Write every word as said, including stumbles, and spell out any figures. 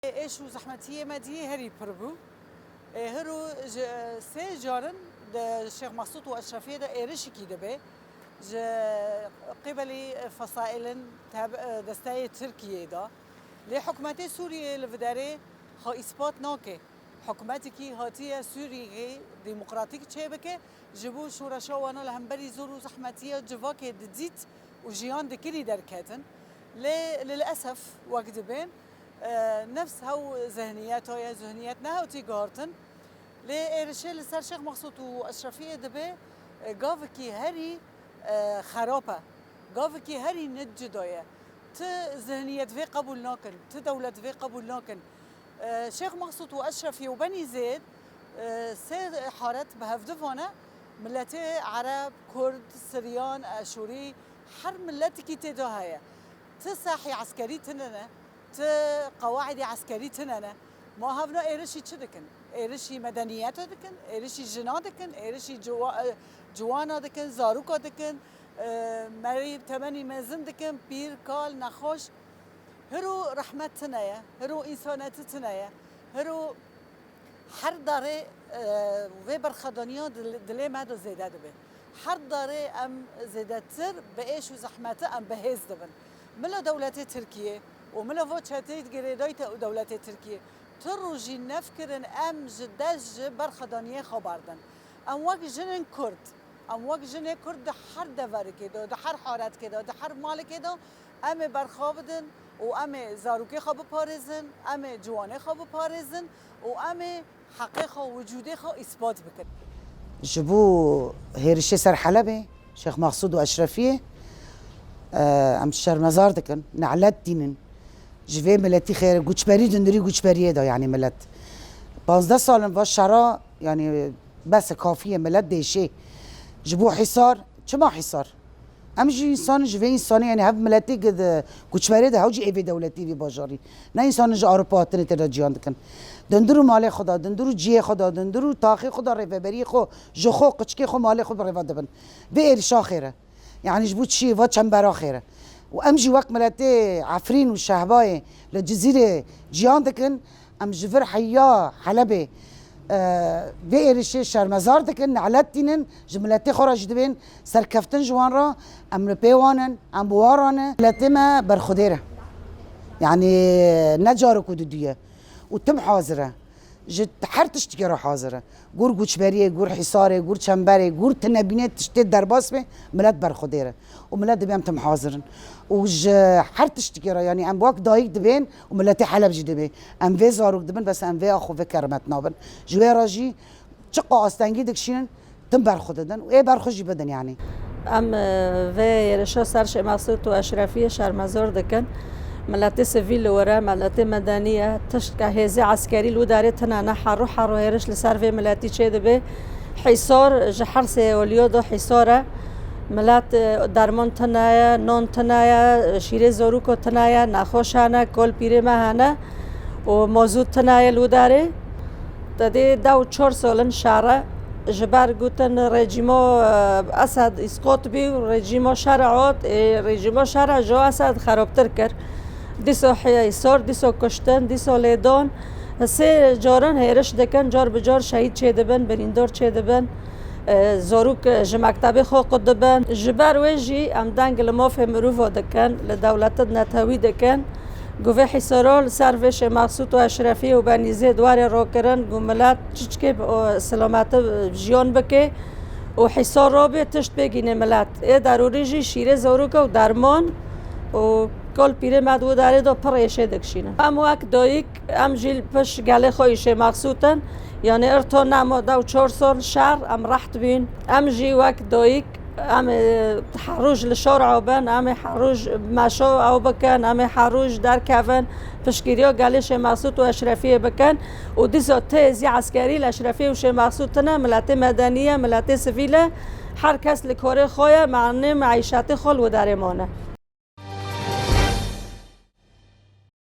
Êş û zehmetiyê me dî herî pir bû. Ê, hiro ji sê carin di Şêx Mesûd û Eşrefiyê de êrişikî dibe ji qîbelî fesaîlin teb-, desteyê Tirkiyê de. Lê hikûmetê Sûriyê li vê derê xwe îspat nake. Hikûmetekî hatiye Sûriyê demokratîk çêbike, ji bo şoreşa wana li hemberî zor û zehmetiya civakê didît û jiyan dikirî derketin. Lê lilesef wek dibên, e, nefs hew zihniyeta ye, zihniyet nehatî guhartin. Lê êrişê li ser Şêx Mexsûd û Eşrefiyê dibe, e, gavekî herî, e, xerab e. Gavekî herî ne cuda ye. Ti zihniyet vê qebûl nakin, ti dewlet vê qebûl nakin. E, Şêx Mexsûd û Eşrefiyê û Benî Zêd, e, sê haret bi hevdivane, miletê Ereb, Kurd, Siryan, Eşûrî, her miletikî tê de heye. Ti sahî eskerî tine ne, ti qewaidî eskerî tine ne. Ma hevna êrişî çi dikin? Êrişî medeniyeta dikin, êrişî jina dikin, êrişî ciwa-, e, ciwana dikin, zaroka dikin, e, merî temenî mezin dikin, pîr, kal, nexweş. Hiro rehmet tine ye, hiro însanetî tine ye, hiro her darê, e, vê berxwedaniya dil-, dilê me de zêde dibe. Her darê em zêdetir bi êş û zehmetî em bi hêz dibin. Mila dewletê Tirkiyê û mila va çeteyî girêdayî te û dewletê Tirkiyê, tu rojî nefkirin em ji dest ji berxwedaniyê xwe berdin. Em wek jinên Kurd, em wek jinê Kurd di her deverikê de, di her haretkê de, di her malikê de em ê berxwe bidin û em ê zarokê xwe biparêzin, em ê ciwanê xwe biparêzin û em ê heqê xwe, wicûdê xwe îspat bikin. Ji bo hêrişê ser Helebê, Şêx Mexsûd û Eşrefiyê, e, em şermezar dikin, nelet tînin. Ji vê miletî xêr e, guçberî dindurî guçberiyê de, yanî milet. Panzdeh sal in va şera, yanî bes e, kafî ye, milet dêşê. Ji bo hîsar, çima hîsar? Em jî însan in, ji vê însanê, yanî hev miletê gi-, di guçberê de, hew jî ê vê dewletî, vê bajarî. Ne însan in ji Ewropa hatine tê de ciyan dikin. Dindir û malê xwe da, dindir û ciyê xwe da, dindir û taxê xwe da, rêveberiyê xwe, ji xwe, qiçkê xwe, malê xwe bi rêva dibin. Vê êrişa xêr e. Yanî ji bo çiyê va çembera xêr e. Û em jî wek miletê Efrîn û Şehbayê li Cizîrê ciyan dikin, em ji vir heya Helebê, e, vê êrişê şermezar dikin, nelet tînin, ji miletê xwe re jî dibên serkeftin ji wan re, em li pê wan in, em bi wan re ne. Miletê me berxwedêr e. Yanî ne carek û duduye. Û tim hazir e. Ji her tiştikê re hazir e. Gur guçberiyê, gur hîsarê, gur çemberê, gur tinebînê tiştê derbas be, milet berxwedêr e. Û milet dibê em tim hazir in. Û ji her tiştikê re, yanî em wek dayik dibên û miletê Heleb jî dibê. Em vê zarok dibin, bes em vê axo, vê kerimet nabin. Ji wê re jî çiqa astengî dikişînin, tim berxwe didin û ê berxwe jî bidin, yanî. Em, e, vê êrişa ser Şêx Mesûd û Eşrefiyê şermezar dikin. Miletê sivîl li wir e, miletê medenî ye. Tiştka hêzê eskerî li wî darê tune ne, herû herû hêriş li ser vê miletî çêdibe. Hîsar ji her sê ewliyo de hîsar e. Milet, e, derman tune ye, non tune ye, şîrê zorûko tune ye, nexweş hene, kol pîrê me hene û mozût tune ye li wî darê. Te dê deh û çar sal in şer e. Ji ber gotin rejîmo, e, Esed îsqot bî û rejîmo şer hat, ê rejîmo şer e ji Esed xerabtir kir. Dîso hîsar, dîso kuştin, dîso lêdan. Sê caran hêriş dikin, car bi car şehîd çêdibin, birîndar çêdibin. E, zarok ji mektebê xwe qut dibin. Ji ber wê jî em deng li mafê mirova dikin, li dewletin netewî dikin. Ku vê hîsara li ser vê Şêx Mexsûd û Eşrefî û Benî Zêd were rakirin, ku milet çiçkê bi, o, silameti jiyan bike û hîsar rabe, tişt bêgîne milet. Ê derûrî jî şîrê zaroka û derman û kol pîrê me di wî derê de pir êşê dikişînin. Em wek dayik, em jî li pişt gelê xwe yî Şêx Mexsûd in. Yanî irto nema deh û çar sal şer, em reht bîn. Em jî wek dayik, em ê her roj li şar ew bin, em ê her roj meşa ew bikin, em ê her roj derkevin, piştgiriya gelê Şêx Mexsûd û Eşrefiyê bikin. Û dîsa ti hêzî eskerî li Eşrefiyê û Şêx Mexsûd tine, miletê medenî ye, miletê sivîl e. Her kes li karê xwe ye, manê meîşetê xwe li wî derê mane.